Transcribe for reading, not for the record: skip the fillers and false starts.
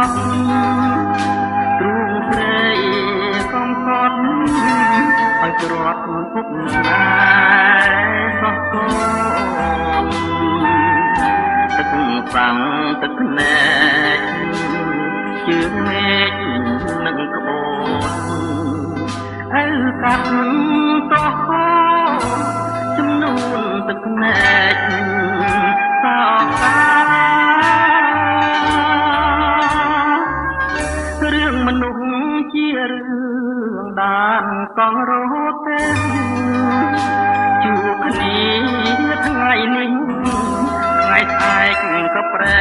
ប់ ទ្រូងព្រៃកំសត់ឲ្យក្រាត់ពុកស្នេហ៍សោះកូន ទឹកសាំងទឹកភ្នែក ជឿមេឃនិងក្បូន ឪកាត់តោះចំនួនទឹកភ្នែកសោកា រឿងមនុស្សជារឿងដានកង់រត់ទេ ជួបគ្នាថ្ងៃនេះ ថ្ងៃស្អែកក៏ប្រែ